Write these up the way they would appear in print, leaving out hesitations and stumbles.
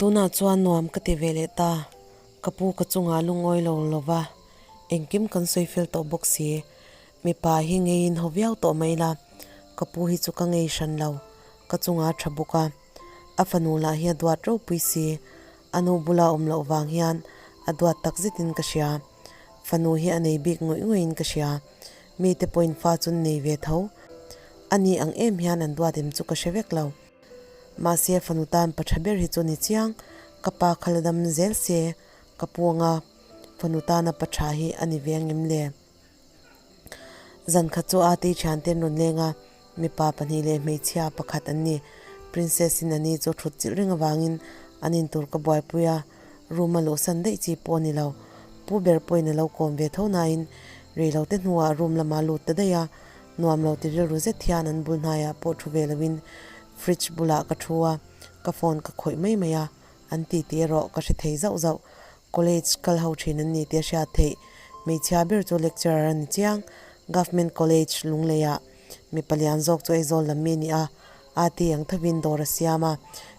Tunah chuan nuam ka ti ve leh ta, ka pu ka chungah lungawi lo lo va, engkim kan sawi fel tawh bawk si. Mipa hi ngeiin haw viau tawh mai la, ka pu hi chu ka ngei hran lo, ka chungah a tha bawk a. A fanu lah hi a duat ropui si, a nu bula awm loh vang hian a duat tak zetin ka hria. Fanu hi a nei bik ngawih ngawih in ka hria. Mite pawhin fa chu an nei ve tho. A ni ang em hian an duat em chu ka hre vek lo. Mahse fanu tan pa tha ber hi chu ni chiang, ka pa kha la dam zel se ka pu anga fanu tana pa tha hi a ni ve angem le? Zan khat chu Ati thiante an rawn leng a, mipa pahnih leh hmeichhia pakhat an ni. Princess in ani chu thut chilh reng avangin an intur ka buaipui a, room a luhsan daih chi pawh a ni lo. Pu ber pawhin a lo kawm ve tho nain reilote hnuah room lamah a lut ta daih a, Nuam lo ti rilru zet hian an bul hnaiah pawh thu ve loin fridge bulah ka thu a, ka phone ka khawih mai mai a, an ti tih erawh ka hre thei zauh zauh. College kal ho thin an ni tih a hriat theih. Hmeichhia ber chu lecturer a ni chiang. Government College Lungleiah mipa lian zawk chu Aizawl lam mi a ni a, ati ang thovin dawr a siam a,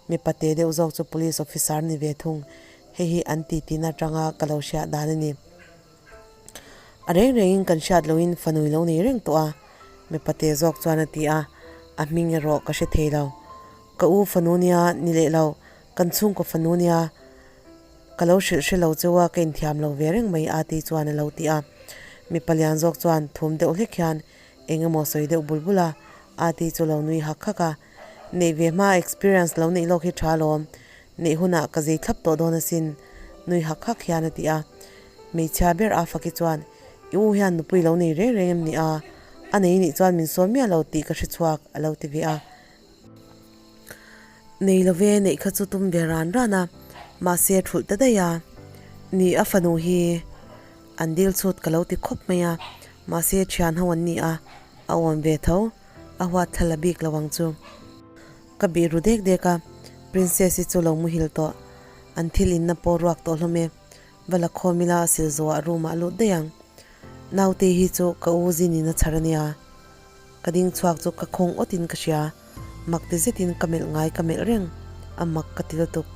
mipa te deuh zawk chu police officer a ni ve thung. Hei hi an ti tihna atanga ka lo hriat dan a ni. A reng rengin kan hriat lohin fanui lo nei reng tawh a, mipa te zawk chuan a ti a, a hming erawh ka hre thei lo. Ka u fanu nia ni leh lo, kan chhungkaw fanu nia ka lo hrilh hre lo cheu a, ka inthiam lo ve reng mai a ti chuan a lo ti a. Mipa lian zawk chuan thum deuh hlek hian eng emaw sawi deuh bul bul a, a ti chu lo nui hak hak a. Neih ve hma experience lo neih lawk hi tha alawm, neih hunah ka zei thlap tawh dawn asin, nui hak hak hian a ti a. Hmeichhia ber a faki chuan, I u hian nupui lo nei reng reng em ni a? A nei nih chuan min sawn miah lo tih ka hre chhuak, a lo ti ve a. Nei lo ve, neih kha chu tum ve ran ran a, mahse a thulh ta daih a. Ni, a fanu hi an dil chhut ka lo ti khawp mai a, mahse thian ho an ni a, a awm ve tho. A huat thla la bik lo ang chu. Ka bih ru dek dek a, Princess-i chu lo muhil tawh. An thil inna pawh ruak tawh hlawm e. Va la khawm ila a sil zawhah room ah a lut daih ang. Naute hi chu ka u zinin a chhar a nia. Ka ding chhuak chu ka khawng awt in ka hria. Mak ti zet in ka melh ngai ka melh reng. A mak ka ti lutuk.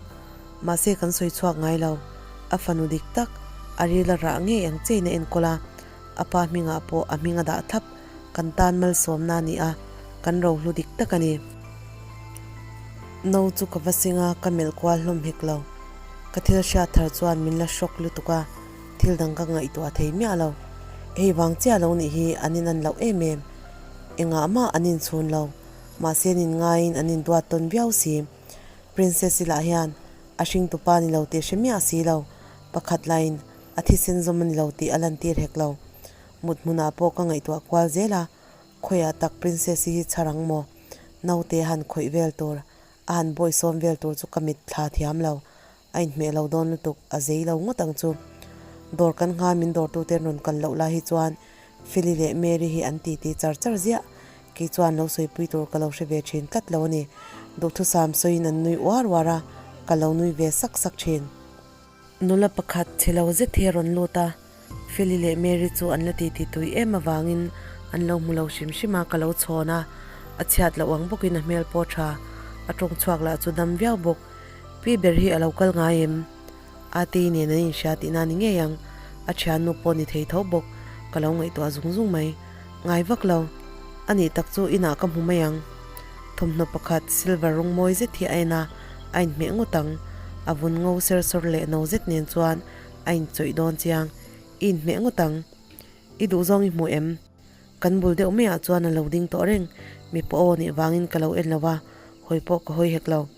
Mahse kan sawi chhuak ngai lo. A fanu dik tak, a ril a rah ngei ang chein a enkawl a. A pa hmingah pawh a hming a dah thlap. Kan tan malsawmna a ni a, kan rohlu dik tak a ni. No chu ka va sing a, ka melh kual hlawm hek lo. Ka thil hriat thar chuan min la shock lutuk a, thil dang ka ngaihtuah thei miah lo. Hei vang chiah lo nih hi an in an loh em em. Engah mah an inchhun lo, mahse an inngaiin an induat tawn viau si. Princess-i lah hian a hringtupa ni lo tih hre miah si lo, pakhat lain a thisen zawm a ni lo tih a lantir hek lo. Mut hmunah pawh ka ngaihtuah kual zel a, khawiah tak Princess-i hi chhar ang maw? Naute a han khawih vel tur, a han bawi sawm vel tur chu ka mit thla thiam lo. A inhmeh lo dawn lutuk, a zei lo ngawt ang chu. Dawr kan ngha min dawrtute an rawn kal loh lai hi chuan Feli leh Mary hi an titi char char ziah. Kei chuan lo sawipui tur ka lo hre ve thin tlat lo a ni. Duhthusam sawiin an nui uar uar a, ka lo nui ve sak sak thin. Nula pakhat chhe lo zet hi a rawn lut a, Feli leh Mary chu an la titi tui em avangin an lo hmu lo hrim hrim a, ka lo chhawn a, a chhiat loh ang bawkin a hmel pawh tha, a tawng chhuak lah chu dam viau bawk. Pi ber hi a lo kal ngai em? Ate nen an inhria tihna ni ngei ang, a thiannu pawh ni thei tho bawk, ka lo ngaihtuah zung zung mai. Ngai vak lo, a nih tak chu inah ka hmu mai ang. Thawmhnaw pakhat silver rawng mawi zet hi a en a, a inhmeh ngawt ang. A vun ngo ser sawr leh no zet nen chuan a inchawih dawn chiang. I inhmeh ngawt ang. I duhzawng i hmu em? Kan bul deuh maiah chuan a lo ding tawh reng. Mipa aw nih vangin ka lo en lo va, hawi pawh ka hawi hek lo.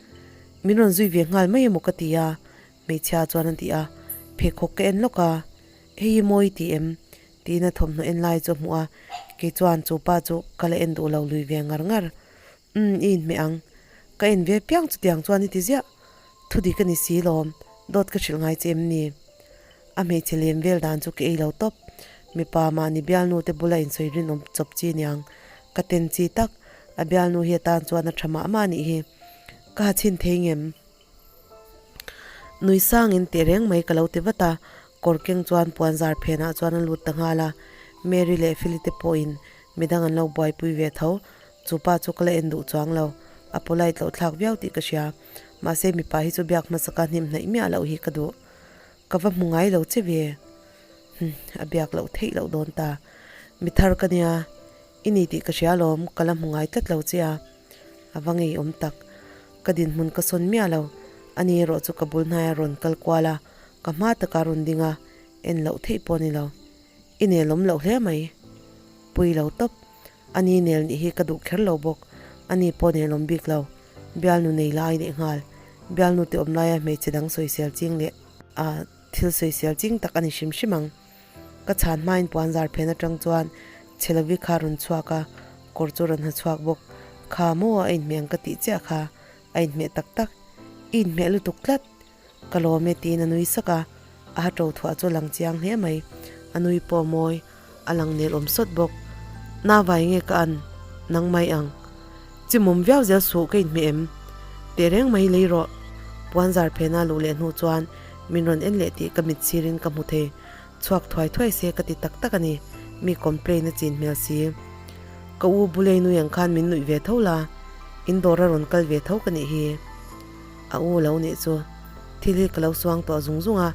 Min rawn zui ve nghal mai emaw ka ti a, hmeichhia chuan a ti a. Pheikhawk ka en lawk a, Hei hi mawi i ti em? Tiin a thawmhnaw en lai chu a hmuh a, kei chuan chu pa chu ka la en duh lo lui ve ngar ngar. Umm, i inhmeh ang. Ka en ve piang chutiang chuan i ti ziah. Thu dik a ni si lawm, dawt ka hrilh ngai che em ni? A hmeichhe lem vel dan chu ka ei lo tawp. Mipa mahni bialnu te bula insawi rinawm chawp chi niang. Ka ten chi tak, a bialnu hi atan chuan a tha mah mah a nih hi. Ka ha chhin thei ngem? Nui sangin teh reng mai ka lo ti vat a, kawr keng chuan puan zar phenah chuan a lut ta nghal a, Mary leh Philly te pawhin midang an lo buaipui ve tho, chu pa chu ka la en duh chuang lo, a polite loh thlak viau tih ka hria. Mahse mipa hi chu biak hmasaka hnim hnaih miah loh hi ka duh. Ka va hmu ngai lo che ve. Hm, a biak loh theih loh dawn ta. Mi thar ka nia, i ni tih ka hria alawm, ka la hmu ngai tlat lo che a. A va ngeiawm tak. Ka dinhmun ka sawn miah lo. Ani erawh chu ka bul hnaia rawn kal kual a, ka hma taka rawn ding a, en loh theih pawh a ni lo. I nelawm loh hle mai. Pui lo tawp. Ani nel nih hi ka duh kher lo bawk. Ani pawh nelawm bik lo. Bialnu nei lai leh nghal. Bialnu te awm laia hmeichhe dang sawisel ching leh a thil sawisel ching tak a ni hrim hrim ang. Ka chhan hmain puan zar phen atang chuan Chhelovi kha rawn chhuak a, kawr chu rawn ha chhuak bawk. Kha maw a inhmeh ang ka tih chiah kha a inhmeh tak tak. I inhmeh lutuk tlat. Ka lawm e tiin a nui sak a, a ha ṭo thuah chu a lang chiang hle mai. A nui pawh a mawi, a lang nel awm sawt bawk. Na vai nge ka an, nang mai ang. Chimawm viau zel suh ka inhmeh em? Teh reng mai lei rawh. Puan zar phena luh leh hnu chuan min rawn en leh tih ka mit sirin ka hmu thei. Chhuak thuai thuai se ka ti tak tak a ni, mi complain a chin hmel si. Ka u bulei nui ang khan min nuih ve tho la, in dawr a rawn kal ve tho ka nih hi. A u lo nih chu thil hi ka lo suang tawh zung zung a,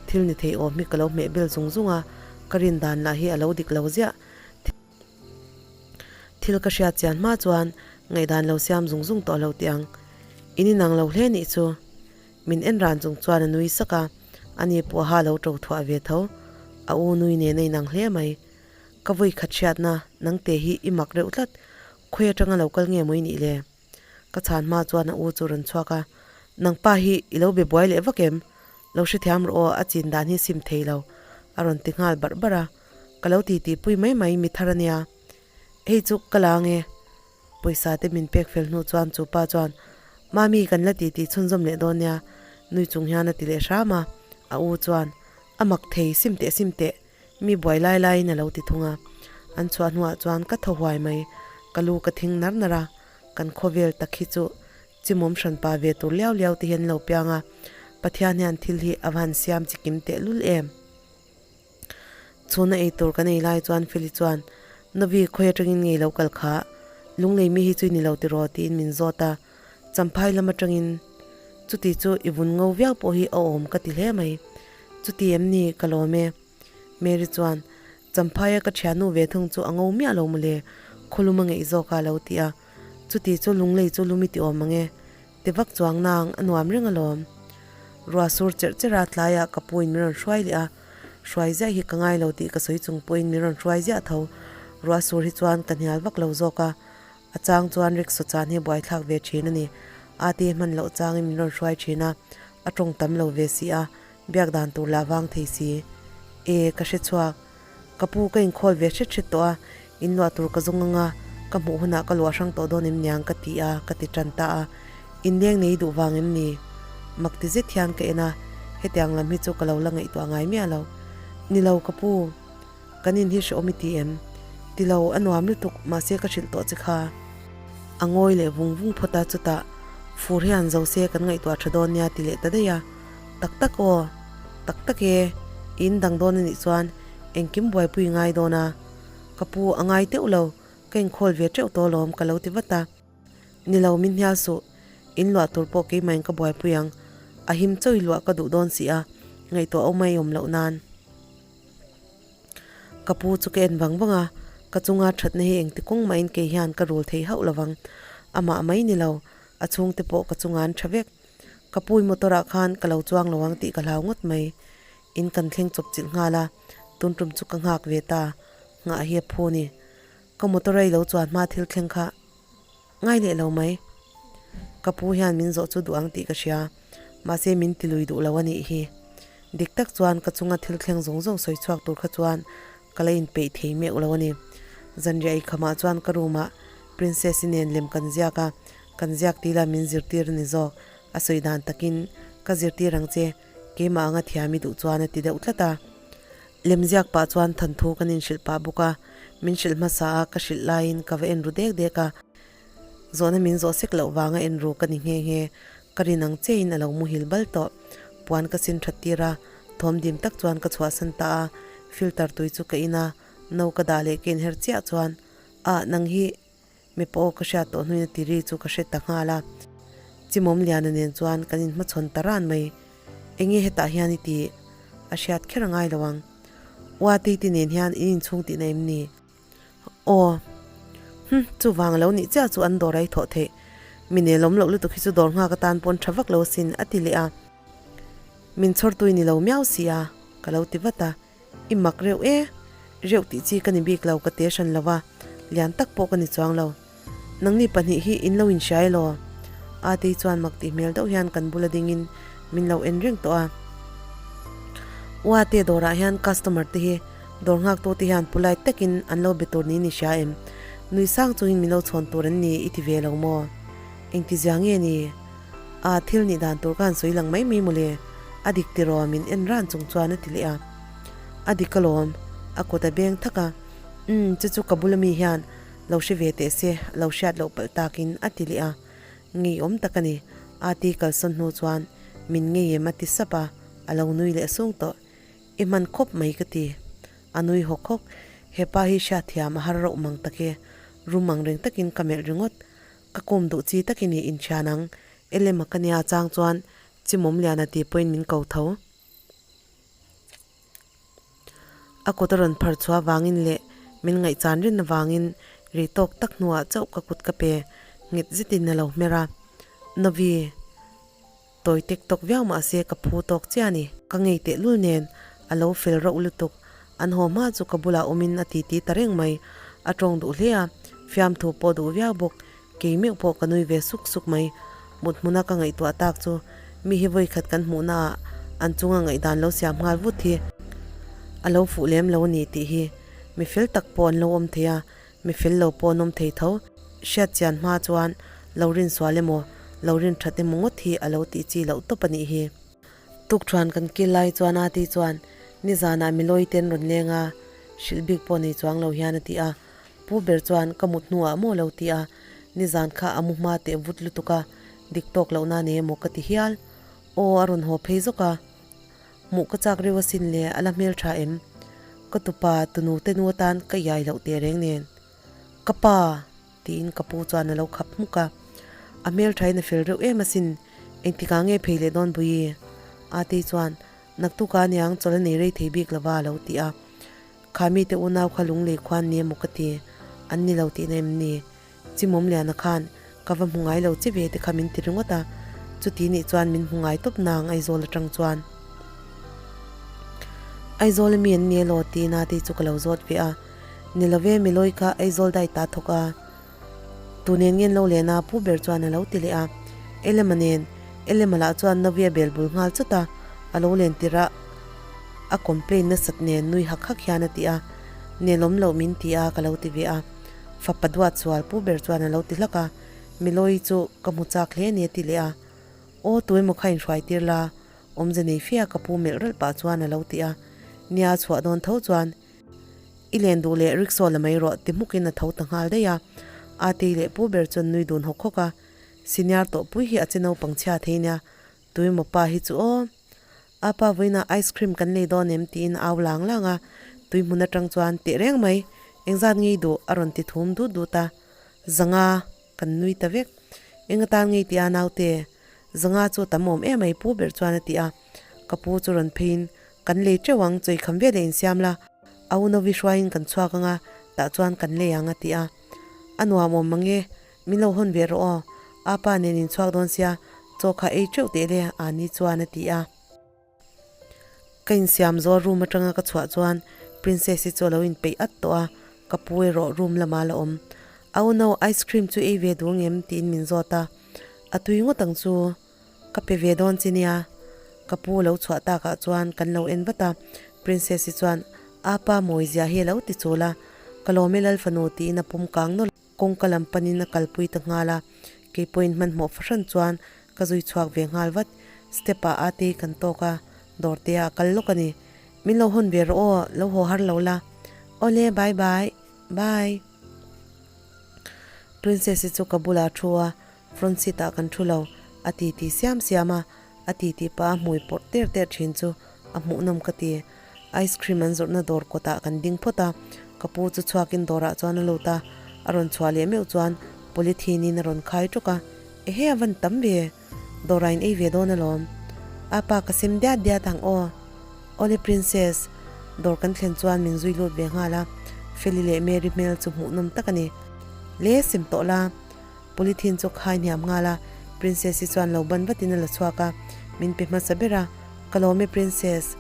thil ni thei awm hi ka lo hmeh bel zung zung a, ka rin dan lah hi a lo dik lo ziah. Thil ka hriat chian hma chuan ngaihdan lo siam zung zung tawh lo tih ang. In inang lo hle nih chu. Min en ran chung chuan a nui sak a, ani pawh ha lo to thuah ve tho. A u nui nen a inang hle mai. Ka vawi khat hriatna nangte hi i mak reuh tlat, khawi atanga lo kal nge maw i nih le? Ka chhan hma chuan a u chu rawn chhuak a, Nang pa hi i lo be buai leh vak em? Lo hrethiam rawh aw, a chin dan hi sim thei lo, a rawn ti nghal barh barh a. Ka lo titi pui mai mai mi thar a nia. Hei chu ka la ange. Pawisa te min pek fel hnu chuan chu pa chuan, Mami kan la titi chhunzawm leh dawn nia, nui chung hian a ti leh hram a. A u chuan, A mak thei, sim teh sim teh. Mi buai lai laiin a lo ti thung a, an chhuah hnuah chuan ka thaw huai mai, ka lu ka thing nar nar a, kan khawvel tak hi chu chimawm hranpa ve tur liau liau te hian lo piang a, Pathian hian thil hi a va han siam chi kim teh lul em. Chhuna ei tur kan ei lai chuan Feli chuan, Novi khawi atangin ngei lo kal kha, lunglei mi hi chu i ni lo tiraw tiin min zawt a, Champhai lam atangin chuti chu i vun ngo viau pawh hi a awm ka ti hle mai. Chuti em ni ka lawm e. Mary chuan, Champhaia ka thiannu ve thung chu a ngo miah lo mawle, khawlum a ngeih zawk a lo ti a. Chuti chu lunglei chu lum i ti awm ang e. Ti vak chuang nang a nuam reng alawm. Ruah sur cherh cherh a tlaiah ka puin min rawn hruai leh a, hruai ziah hi ka ngai lo tih ka sawi chung pawhin min rawn hruai ziah tho. Ruah sur hi chuan ka hnial vak lo zawk a, A chang chuan rickshaw chan hi buaithlak ve thin a ni. Ate hman loh changin min rawn hruai thin a, a tawng tam lo ve si a, biak dan tur lah vang thei si. E, ka hre chhuak. Ka pu ka inkhawl ve hret hret tawh a, in luah tur ka zawng ang a, ka hmuh hunah ka luah hrang tawh dawn em niang ka ti a, ka ti tan ta a. Inleng nei duh vang em ni? Mak ti zet hian ka en a, hetiang lam hi chu ka lo la ngaihtuah ngai miah lo. Ni lo ka pu. Kan in hi hrehawm i ti em? Ti lo, a nuam lutuk, mahse ka hrilh tawh che kha. A ngawi leh vung vung phawt a, chutah fur hian zo se kan ngaihtuah tha dawn nia ti leh ta daih a. Tak tak aw, tak tak e, i in dang dawn a nih chuan engkim buaipui i ngai dawn a. Ka pu, a ngai teuh lo, ka inkhawl ve teuh tawh alawm ka lo ti vat a. Ni lo, min hnial suh, in luah tur pawh keimahin ka buaipui ang, a him chauh i luah ka duh dawn si a, ngaihtuah awm a i awm loh nan. Ka pu chu ka en vang vang a, ka chunga thatna hi engti kawng mahin kei hian ka rul thei hauh lovang. Amah mai ni lo, a chhungte pawh ka chunga an tha vek. Ka pui motor ah khan ka lo chuang lo ang tih ka hlau ngawt mai. In kan thleng chawp chilh nghal a, tun tum chu ka nghak ve ta, nghah hi a phu ni. Ka motor a i lo chuan hma thil thleng kha. Ngai leh lo mai. Ka pu hian min zawh chu duh ang tih ka hria, mahse min ti lui duh lo a nih hi. Dik tak chuan ka chunga thil thleng zawng zawng sawi chhuak tur kha chuan ka la inpeih thei meuh lo a ni. Zanriah ei khamah chuan ka room ah Princess-i nen lem kan ziak a, kan ziak tih lah min zirtir a ni zawk. A sawi dan takin, Ka zirtir ang che, keimah anga thiam i duh chuan a ti deuh tlat a. Lem ziak pah chuan thanthu kan inhrilh pah bawk a, min hrilh hmasa a, ka hrilh laiin ka va en ru dek dek a, zawhna min zawh sek loh vanga en ru ka ni nghe nghe, ka rin ang chiahin a lo muhil bal tawh. Puan ka sin that tir a, thawm dim tak chuan ka chhuahsan ta a, filter tui chu ka in a, no ka dah leh ka inher chiah chuan, Ah, nang hi. Mipa aw ka hriat tawh hnuin a ti ri chu ka hre ta nghal a. Chimawm Liana nen chuan kan inhmachhawn ta ran mai. Enge hetah hian i tih? A hriat kher a ngai lo ang. Uatei te nen hian in inchhung tihna em ni? Aw. Hm, chuvang a lo nih chiah chu an dawr a i thawh theih. Mi nelawm loh lutuk hi chu dawr nghak atan pawn tha vak lo asin, a ti leh a. Min chhawrtui ni lo miau si a, ka lo ti vat a. I mak reuh e. Reuh tih chi ka ni bik lo, ka te hran lo a, lian tak pawh ka ni chuang lo. Nangni pahnih hi in lo inhria elaw? Atei chuan mak tih hmel deuh hian kan bula dingin min lo en reng tawh a. Uate dawrah hian customer te hi dawr nghaktu te hian polite takin an lo be tur niin i hria em? Nui sang chungin min lo chhawn tur an ni i ti ve lo maw? Engtizia nge ni? A thil nih dan tur ka han sawi lang mai mai mawle, a dik tiraw min en ran chung chuan a ti leh a. A dik alawm, a kut a beng thak a. Umm, chu chu ka bula mi hian lo hre ve teh se, lo hriat loh palh takin a ti leh a. Ngeiawm tak a ni, Ati kalsawn hnu chuan min ngei em a ti sap a, a lo nui leh sung tawh. I hman khawp mai ka ti. A nui hawk hawk, hepa hi hriatthiam a har rauh mang tak e, rum ang reng takin ka melh ringawt. Ka kawm duh chi takin i inthian ang, Elema ka nia chang chuan Chimawm Liana tih pawhin min ko tho. A kut a rawn phar chhuah avangin leh min ngaihchan rin avangin ri tawk tak hnuah chauh ka kut ka pe nghet zetin a lo hmer a. Novi. Tawi tek tawk viau mahse ka phu tawk chiah a ni. Ka ngei tehlul nen a lo fel rauh lutuk. An haw hma chu ka bulah awmin a titi ta reng mai. A tawng duh hle a, fiamthu pawh duh viau bawk. Kei meuh pawh ka nui ve suk suk mai. Mut hmuna ka ngaihtuah tak chu mi hi vawikhat kan hmuhna ah an chunga ngaihdan lo siam nghal vut hi a lo fuh lem lo a ni tih hi mi fel tak pawh an lo awm thei a, Mi fel lo pawh an awm thei tho. Hriat chian hma chuan lo rin sual emaw, lo rin that emaw ngawt hi a lo tih chi loh tawp a nih hi. Tukṭhuan kan kil lai chuan Ati chuan nizanah Milawi te an rawn leng a, hrilh bik pawh nei chuang lo hian a ti a. Pu ber chuan ka mut hnuah maw lo ti a, nizan kha a mu hma teh vut lutuk a, dik tawk lohna nei emaw ka ti hial. Aw a rawn haw phei zawk a. Hmuh ka chak reuh asin le, a la hmel tha em? Ka tupa tunu te nu atan ka iai loh teh reng nen. Ka pa! tiin ka pu chuan a lo khap hmuk a. A hmel thain a fel reuh em asin, engtikah nge phei leh dawn Bui? Ati chuan, Naktuka aniang chawlh a nei rei thei bik lova a lo ti a. Kha mite unau kha lunglei khuan ni emaw ka ti, an ni lo tihna em ni? Chimawm Liana khan ka va hmu ngai lo che ve te kha min ti ringawt a, chuti nih chuan min hmu ngai tawp nang Aizawl atang chuan. Aizawl a mi an ni elaw tiin a tih chu ka lo zawt ve a, ni lo ve Milawi kha Aizawl dai ta thawk a, tu nen ngen lo len a pu ber chuan a lo ti leh a, Elema nen, Elema lah chuan Navi a bel bul nghal chawt a, a lo len tirh a a complain nasat nen nui hak hak hian a ti a, nelawm loh min ti a ka lo ti ve a. Fapa duat sual pu ber chuan a lo ti hlak a, Milawi chu ka hmu chak hle a ni a ti leh a. Aw tu emaw kha inhruai tir la, awmze nei fia ka pu melh ralh pah chuan a lo ti a. Nia chhuah dawn tho chuan i len duh leh rickshaw la mai rawh ti hmukin a tho ta nghal daih a. Ati leh pu ber chuan nui dun hawk hawk a, Senior tawh pui hi a che naupang chhia thei nia, tu emaw pa hi chu aw. A pa vawiinah ice cream kan lei dawn em tiin a au lang lang a, tui hmun atang chuan teh reng mai, engzat ngei duh a rawn ti thum dut dut a, zanga kan nui ta vek. Eng atan ngei tih a naute, zanga chu a tam awm em ai pu ber chuan a ti a, ka pu chu rawn pheiin kan lei teuh ang, chawi kham veleh insiam la, a unovi hruaiin kan chhuak ang a, tah chuan kan lei ang a ti a, a nuam awm mang e, Min lo hawn ve rawh aw, apa nen in chhuak dawn sia, chaw kha ei teuh teh le, Ani chuan a ti a. Ka insiam zawh room atanga ka chhuah chuan Princess-i chu a lo inpeih at tawh a, ka pu erawh room lamah a la awm. A u no, ice cream chu ei ve duh ngem? tiin min zawt a, a tui ngawt ang chu. Ka pe ve dawn chi nia. Ka pu lo chhuah takah chuan kan lo en vat a, Princess-i chuan, Apa mawizia hi a lo ti chul a, ka lawm e Lalfanu tiin a pum kang nawlh. Kawngka lam panin a kalpui ta nghal a, kei pawhin hmanhmawh fahran chuan ka zui chhuak ve nghal vat. Step ah ate kan tawk a, dawr te ah a kal lawk a ni. Min lo hawn ve rawh aw, lo haw har lo la. Awle, bye bye. Bye. Princess-i chu ka bulah a thu a, front seat ah kan thu lo, a ti ti siam siam a, A ti tih pah a hmui pawrh ter ter thin chu a hmuhnawm ka ti. Ice cream an zawrhna dawr kawtah kan ding phawt a, ka pu chu chhuakin dawrah chuan a lut a, a rawn chhuah leh meuh chuan polythene in a rawn khai ṭawk a, Ehe a van tam ve! Dawrah in ei ve dawn alawm. Apa ka sem diat diat ang aw. Awle Princess. Dawr kan thlen chuan min zui lut ve nghal a, Feli leh Mary hmel chu hmuhnawm tak a ni. Le sem tawh la. Polythene chu khai hniam nghal a, Princess-i chuan lo ban vatin a la chhuak a, min pe hmasa ber a, Ka lawm e Princess.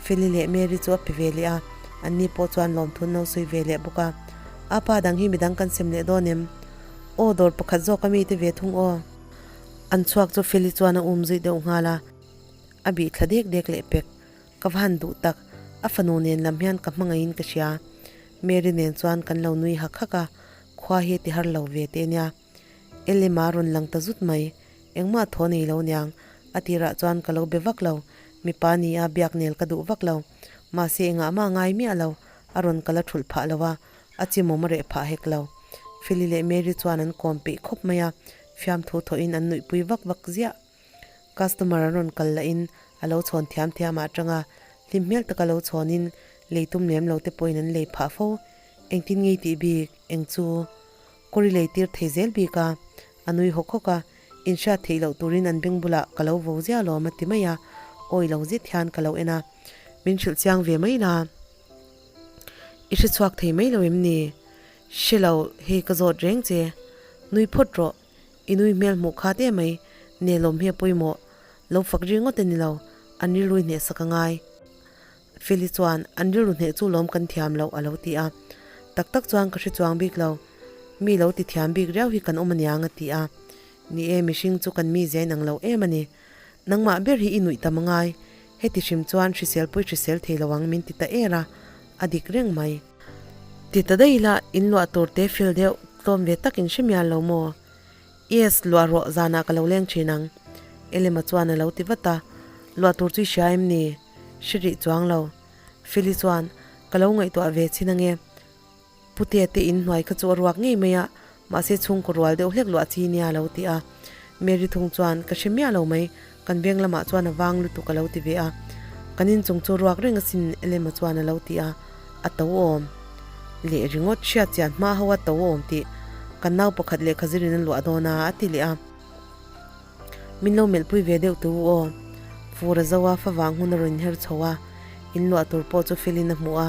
Feli leh Mary chu a pe ve leh a, anni pawh chuan lawmthun lo sawi ve leh bawk a. Apa dang hi midang kan sem leh dawn em? Aw dawr pakhat zawk a mite ve thung aw. An chhuak chu Feli chuan a um zui deuh nghal a, a bih thla dek dek leh pek. Ka va han duh tak, a fanu nen lam hian ka hmangaihin ka hria. Mary nen chuan kan lo nui hak hak a, khua hi a ti har lo ve teh nia. Elima rawn lang ta zut mai, engmah thaw nei lo niang, a tirah chuan ka lo be vak lo, mipa ni a biak nel ka duh vak lo. Mahse engah mah ngai miah lo, a rawn kal a thulh phah lo a, a chimawm a reh phah hek lo. Feli leh Mary chuan an kawm peih khawp mai a, fiamthu thawhin an nuihpui vak vak ziah. Customer an rawn kal lahin a lo chhawn thiam thiam ah atanga hlim hmel taka lo chhawnin lei tum lem lo te pawhin an lei phah fo. Engtin ngei tih bik eng chu kawri lei tir thei zel bik a, a nui hawk hawk a, inhriat theih loh turin an beng bulah ka lo vo zia lawm a ti mai a, awi lo zet hian ka lo en a, min hrilh chiang ve mai la. I hre chhuak thei mai lo em ni? Hre lo, hei ka zawt reng che. Nui phawt rawh. I nui hmel hmuh khat em mai, nelawm hi a pawimawh. Lo fak ri ngawt a ni lo, an rilru hneh sak a ngai. Feli chuan, An rilru hneh chu lawm kan thiam loh a lo ti a. Tak tak chuan ka hre chuang bik lo, mi lo ti thiam bik riau hi kan awm aniang a ti a. Ni e, mihring chu kan mizia inang lo em a ni. Nangmah ber hi i nuih tam a ngai, heti hrim chuan hrisel pawh i hrisel thei lo ang min ti ta er a, a dik reng mai. Ti ta daih ila, in luah tur te fel deuh, tlawm ve tak in hre mial lo maw? Yes, luah rawh zanah ka lo leng thin ang. Elema chuan a lo ti vat a, luah tur chu i hria em ni? Hre rih chuang lo. Feli chuan, Ka lo ngaihtuah ve chin ange. Putea te in hnuai kha chu a ruak ngei mai a, mahse chhungkaw rual deuh hlek luah chi nia a lo ti a. Mary thung chuan, Ka hre miah lo mai, kan veng lamah chuan a vang lutuk a lo ti ve a. Kan inchung chu ruak reng asin Elema chuan a lo ti a, a to awm leh ringawt hriat chian hma ho a to awm tih kan nau pakhat lehkha zirin a luah dawn a, a ti leh a. Min lo melhpui ve deuh tu u aw. Fur a zo a, favang hun a rawn inher chho a, in luah tur pawh chu felin a hmuh a,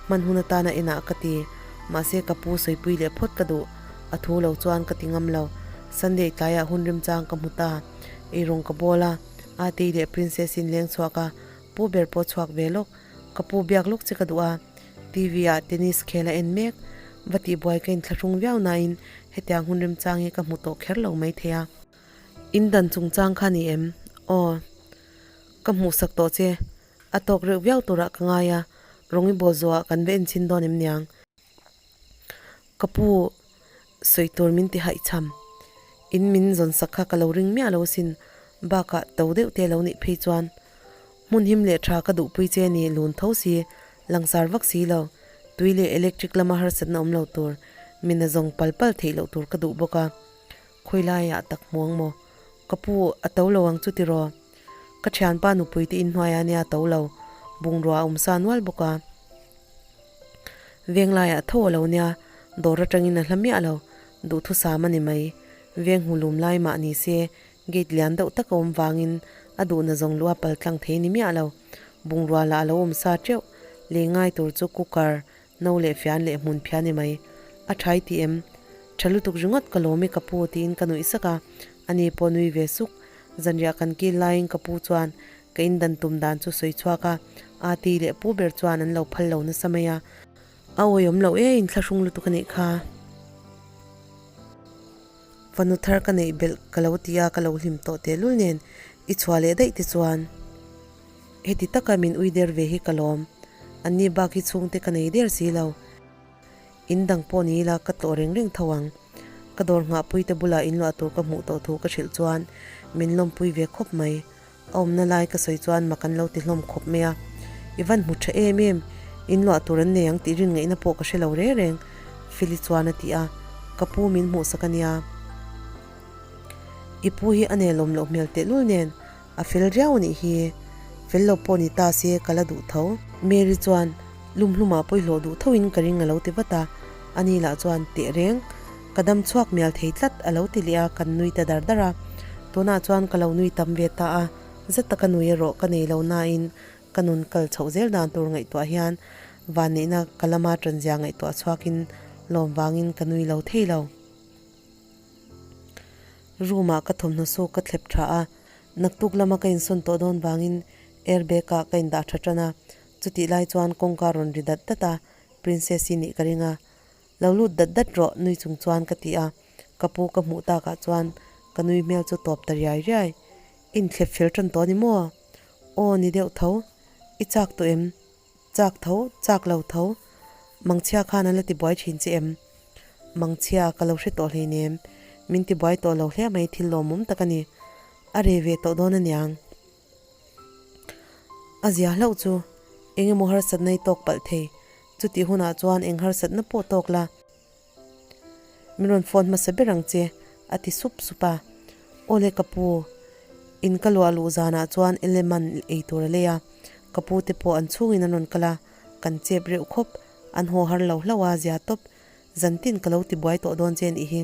hman hun atana enah ka ti. Mahse ka pu sawipui leh phawt ka duh, a thu lo chuan ka ti ngam lo. Sunday tlaiah hun remchang ka hmu ta, eirawng ka bawl a, Atei leh Princess in leng chhuak a, pu ber pawh chhuak ve lawk, ka pu biak lawk che ka duh a, TV ah tennis khel a en mek, va tihbuai ka inthlahrung viau nain hetiang hun remchang hi ka hmu tawh kher lo maithei a. In dan chungchang kha ni em? Aw. Ka hmuhsak tawh che. A tawk reuh viau turah ka ngai a, rawng i bawl zawhah kan va enchhin dawn em niang? Ka pu, sawi tur min ti haihchham. In min zawnsak kha ka lo ring miah lo asin, bakah to deuh te lo nih phei chuan. Hmun him leh tha ka duhpui che ni lun tho si, langsar vak si lo, tui leh electric lama harsatna awm lo tur, min a zawng pal pal theih loh tur ka duh bawk a. Khawi laiah tak hmu ang maw? Ka pu, a to lo ang chu tiraw? Ka thianpa nupui te inhnuai a nia to lo, bungrua a awm sa nual bawk a. Veng laiah tho a lo nia, dawr atangin a hla miah lo, duhthusam a ni mai. Veng hmu lum lai mah ni se, gate lian deuh tak a awm vangin a duhna zawng luh a pal tlang thei ni miah lo. Bungrua lah a lo awm sa teuh, lei ngai tur chu cooker, No leh fian leh hmun phian i mai. A tha i ti em? Tha lutuk ringawt ka lawm i ka pu tiin ka nuih sak a, ani pawh nui ve suk. Zanriah kan kil laiin ka pu chuan ka indan tum dan chu sawi chhuak a, Ati leh pu ber chuan an lo phal lo nasa mai a. A awihawm loh e, inthlahrung lutuk a nih kha. Fanu thar ka neih belh ka lo ti a, ka lo hlim tawh tehlul nen i chhuah leh daih te chuan. Heti taka min ui der ve hi ka lawm. Anni bak hi chhungte ka nei der si lo. In dang pawh ni ila ka tlawh reng reng tho ang. Ka dawr nghahpui te bulah in luah tur ka hmuh tawh thu ka hrilh chuan min lawmpui ve khawp mai. A awmna lai ka sawi chuan mak an lo ti hlawm khawp mai a. I van hmu tha em em, in luah tur an nei ang tih rin ngaihna pawh ka hre lo reng reng, Feli chuan a ti a. Ka pu min hmuhsak a nia. I pu hi a nelawm loh hmel tehlul nen A fel riau a nih hi. Fel lo pawh ni ta se ka la duh tho. Mary chuan lumhlumah pawihhlawh duh thoin ka ring a lo ti vat a. Ani lah chuan teh reng, ka dam chhuak mial thei tlat a lo ti leh a, kan nui ta dar dar a. Tunah chuan ka lo nui tam ve ta a, zet taka nui erawh ka nei lo nain ka nun kal chhoh zel dan tur ngaihtuah hian vanneihna ka lama tanzia ngaihtuah chhuakin lawm vangin ka nui lo thei lo. Room ah ka thawmhnaw suk ka thlep tha a, naktuk lama ka insawn tawh dawn vangin airbag ah ka indah tha tan a, chutih lai chuan kawngka rawn ri dat dat a, Princess-i nih ka ring a, Lo lut dat dat rawh nui chung chuan ka ti a, ka pu ka hmuh takah chuan ka nui hmel chu tawp ta riai riai. Inthlep fel tan tawh a ni maw? Aw ni deuh tho. I chak tawh em? Chak tho, chak lo tho. Mangchhia khan an la tibuai thin che em? Mangchhia ka lo hre tawh hleinem. Min tibuai tawh lo hle mai thil lawmawm tak a ni. A re ve tawh dawn aniang. A zia hlauh chu eng emaw harsatna i tawk palh thei. Chutih hunah chuan eng harsatna pawh tawk la. Min rawn phone hmasa ber ang che, a ti sup sup a. Awle ka pu, in ka luah luh zanah chuan Eleman ei tur a lei a, ka pu te pawh an chhungin an rawn kal a, kan chep reuh khawp, an haw har lo hlauh a, zia tawp. Zantin ka lo ti buai tawh dawn che nih hi.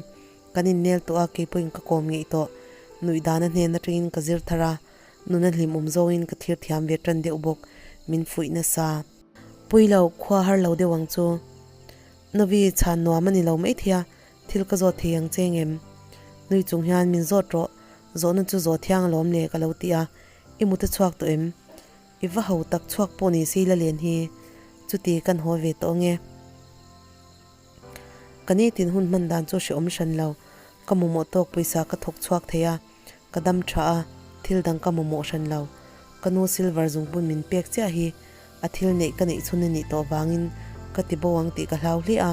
Kan innel tawh a, keipawhin ka kawm ngeih tawh. Nuih dan a hnen atangin ka zir thar a, nuna hlim awm zawngin ka thlir thiam ve tan deuh bawk, min fuih nasa. Pui lo, khua har lo deuh ang chu. Novi, chhan nuam a ni lo maithei a, thil ka zawt thei ang che ngem? Nui chung hian min zawt rawh, zawhna chu zawh thiang alawm le ka lo ti a, i mut a chhuak tawh em? I va ho tak chhuak pawh ni se i la len hi, chuti kan haw ve tawh ange. Ka nitin hun hman dan chu hrehawm hran lo, ka mamawh tawk pawisa ka thawk chhuak thei a, ka dam tha a, thil dang ka mamawh hran lo. Ka nu silver zungpun min pek chiah hi a thil neih ka neih chhun a nih tawh vangin ka ti bo ang tih ka hlau hle a,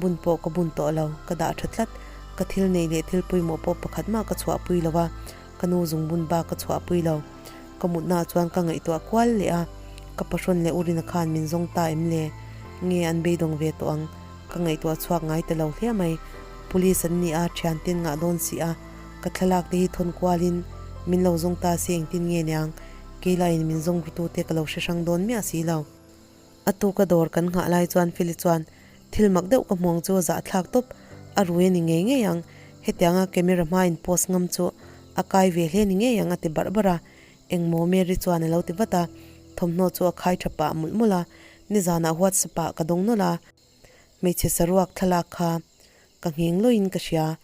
bun pawh ka bun tawh lo, ka dah tha tlat. Ka thil neih leh thil pawimawh pawh pakhat mah ka chhuahpui lo a, ka nu zungbun bak ka chhuahpui lo. Ka mutnaah chuan ka ngaihtuah kual leh a, ka pahrawn leh Urina khan min zawng ta em le? Nge an beidawng ve tawh ang? Ka ngaihtuah chhuak ngai ta lo hle mai. Police an ni a, thianten ngah dawn si a, ka thlalak te hi thawn kualin min lo zawng ta se engtin nge niang? Kei laiin min zawng rutute ka lo hre hrang dawn miah si lo. A tuka dawr kan nghah lai chuan Feli chuan thil mak deuh ka hmuang chu a zahthlak tawp, a rui a ni ngei ngei ang, hetianga camera hmain post ngam chu a kai ve hle ni ngei ang a ti barh barh a, engmaw Mary chuan a lo ti vat a, thawmhnaw chu a khai tha pah mawlh mawlh a, nizanah WhatsApp ah ka dawng nawlh a, hmeichhe saruak thlalak kha ka ngheng lawiin ka hria,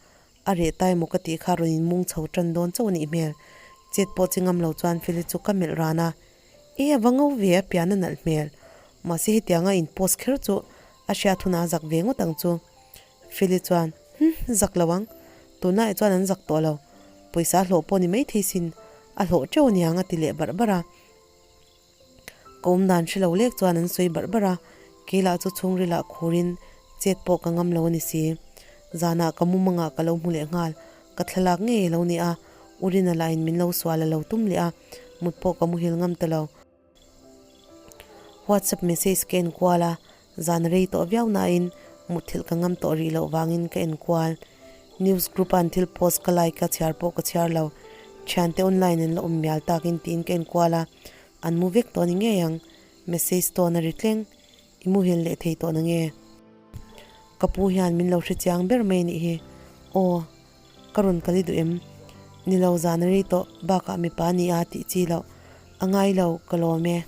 A reh ta emaw ka tih kha rawn inmung chho tan dawn chauh a nih hmel. Chet pawh chi ngam lo chuan Feli chu ka melh ran a. E a va ngo ve a pian a nalh hmel. Mahse hetianga in post kher chu a hriat hunah a zak ve ngawt ang chu. Feli chuan, Hm, zak lo ang. Tunlaiah chuan an zak tawh lo. Pawisa a hlawh pawh ni maithei sin. A hlawh teuh aniang a ti leh barh barh a. Ka awm dan hre lo lek chuan an sawi barh barh a, kei lah chu chhungrilah khurin chet pawh ka ngam lo a ni si. Zanah ka mumangah ka lo hmu leh nghal, ka thlalak ngei a lo ni a, Urina lahin min lo sual a lo tum leh a, mut pawh ka muhil ngam ta lo. WhatsApp message ka en kual a, Zan rei tawh viau nain mutthilh ka ngam tawh rih loh vangin ka en kual. News group a an thil post ka like a, chhiar pawh ka chhiar lo. Thiante online an la awm mial takin tiin ka en kual a, an mu vek tawh a ni ngei ang. Message tawn a ri tleng. I muhil leh thei tawh nange? Ka pu hian min lo hre chiang ber mai a nih hi. Aw, ka rawn kal i duh em? Ni lo zan rei tawh bakah mipa a ni a tih chi loh. A ngai lo, ka lawm e.